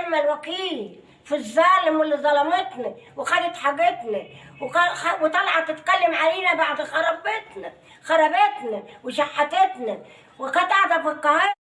ونعم الوكيل في الظالم واللي ظلمتنا وخدت حاجتنا وطلعت تتكلم علينا بعد خربتنا وشحتتنا وكانت قاعدة في القاهرة.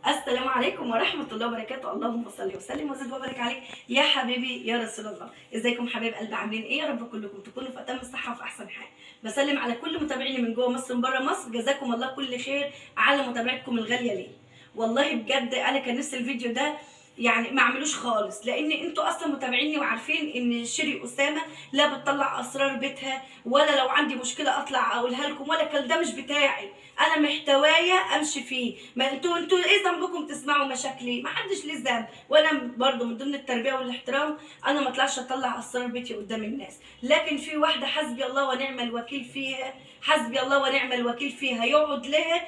السلام عليكم ورحمة الله وبركاته. اللهم صل وسلم وزد وبارك عليك يا حبيبي يا رسول الله. ازيكم حبايب قلبي، عاملين ايه؟ يا رب كلكم تكونوا في اتم الصحة وفي احسن حال. بسلم على كل متابعيني من جوه مصر ومن بره مصر، جزاكم الله كل خير على متابعتكم الغالية ليا. والله بجد انا كان نفسي الفيديو ده يعني ما اعملوش خالص، لان انتوا اصلا متابعيني وعارفين ان شيري اسامة لا بتطلع اسرار بيتها، ولا لو عندي مشكلة اطلع اقولها لكم، ولا كل ده مش بتاعي، انا محتوايا امشي فيه. ما انتوا ايه ذنبكم تسمعوا مشاكلي؟ ما حدش ليه ذنب. وانا برضو من ضمن التربية والاحترام انا ما اطلعش اطلع اسرار بيتي قدام الناس، لكن في واحدة حسبي الله ونعم الوكيل فيها، حسبي الله ونعم الوكيل فيها، يقعد لها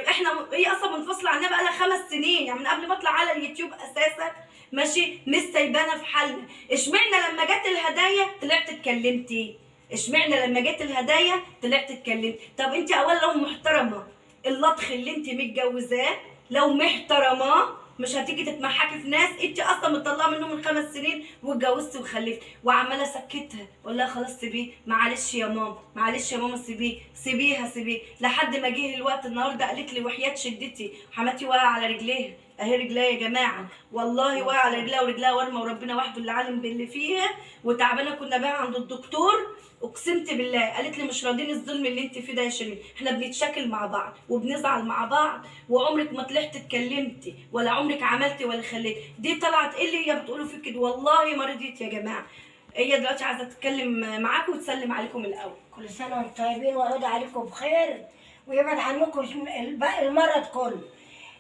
احنا هي اصلا منفصلة عنها بقى لها 5 سنين، يعني من قبل ما اطلع على اليوتيوب اساسا، ماشي، مش سايبانا في حالنا. اشمعنى لما جت الهدايا طلعت اتكلمتي؟ اشمعنى لما جت الهدايا طلعت اتكلمتي؟ طب انت اولا لو محترمه اللطخ اللي انت متجوزاه، لو محترماه مش هتيجي تتمحكي في ناس انت اصلا مطلعه منهم من 5 سنين واتجوزتي وخلفتي، وعماله سكتها اقول لها خلاص سيبيه، معلش يا ماما، معلش يا ماما، سيبيه سيبيها سيبيه، لحد ما جه الوقت النهارده قالت لي وحياه شدتي حماتي واقعه على رجليها، اهي رجليها يا جماعة، والله واقعه على رجليها ورجليها ورمه، وربنا وحده اللي عالم باللي فيها، وتعبانه كنا بقى عند الدكتور. اقسمت بالله قالت لي مش راضين الظلم اللي انت فيه ده يا شيرين، احنا بنتشاكل مع بعض وبنزعل مع بعض، وعمرك ما طلعت اتكلمتي ولا عمرك عملتي ولا خليتي. دي طلعت ايه اللي هي بتقولوا فيه كده؟ والله ما رضيت يا جماعة. هي دلوقتي عايزه تتكلم معاكم وتسلم عليكم الاول. كل سنة وانتم طيبين ويعود عليكم بخير ويبعد عنكم المرض كله.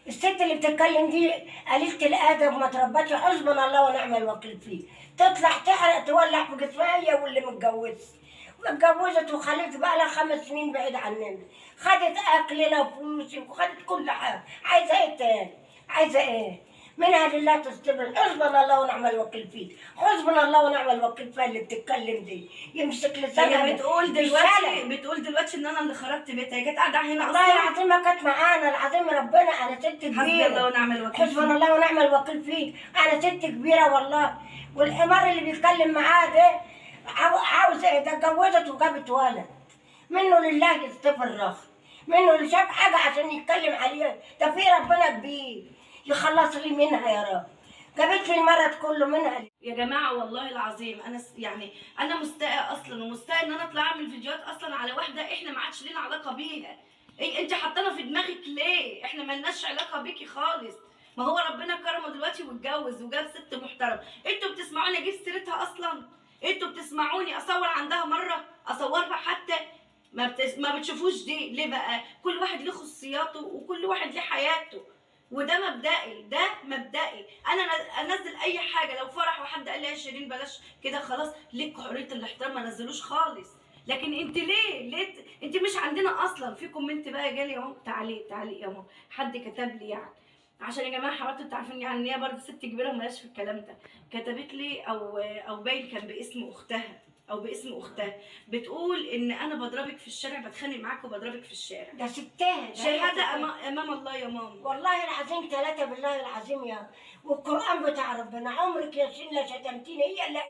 الست اللي بتتكلم دي قليلة الادب وما تربتش، حسبنا الله ونعم الوكيل فيه. تطلع تحرق تولع في جسمها هي واللي متجوزة. اتجوزت وخلفت بقى لها 5 سنين بعيد عننا، خدت اكلنا وفلوسي وخدت كل حاجة، عايزه ايه تاني؟ عايزه ايه؟ منها لله تستبر. حسبنا الله ونعم الوكيل فيه، حسبنا الله ونعم الوكيل فيها اللي بتتكلم دي، يمسك لسانها. هي بتقول دلوقتي ان انا اللي خربت بيتها، هي كانت قاعدة هنا والله العظيم ما كانت معانا، العظيم ربنا انا ست كبيرة. حسبي الله ونعم الوكيل، حسبنا الله ونعم الوكيل فيه، انا ست كبيرة والله. والحمار اللي بيتكلم معاه ده عاوز ايه؟ ده اتجوزت وجابت ولد، منه لله يستفر رخ، منه اللي شاف حاجة عشان يتكلم عليها، ده في ربنا كبير يخلص لي منها يا رب. جابت لي المرض كله منها يا جماعة والله العظيم. انا يعني انا مستاءه اصلا، ومستاءه ان انا اطلع اعمل فيديوهات اصلا على واحدة احنا ما عادش لينا علاقة بيها. إيه انت حاطانا في دماغك ليه؟ احنا ما لناش علاقة بيكي خالص. ما هو ربنا كرمه دلوقتي واتجوز وجاب ست محترمه. انتوا بتسمعوني اجيب سيرتها اصلا؟ انتوا بتسمعوني اصور عندها مرة؟ اصورها حتى ما بتشوفوش دي ليه بقى؟ كل واحد له خصوصياته وكل واحد له حياته، وده مبدئي، ده مبدئي. انا انزل اي حاجة، لو فرح وحد قال لي يا شيرين بلاش كده، خلاص ليك حرية الاحترام، ما نزلوش خالص. لكن انت ليه انت مش عندنا اصلا. في comment بقى جالي اهو، تعليق يا ماما، حد كتب لي، يعني عشان يا جماعة حضرتك انتوا عارفين يعني ان هي برضه ست كبيرة ومالهاش في الكلام ده، كتبت لي او باين كان باسم اختها او باسم اختها، بتقول ان انا بضربك في الشارع، بتخانق معاك وبضربك في الشارع. ده ستها شهادة امام الله يا ماما، والله العظيم 3 بالله العظيم يا، والقران بتاع ربنا، عمرك يا شيرين لا شتمتيني، هي لا.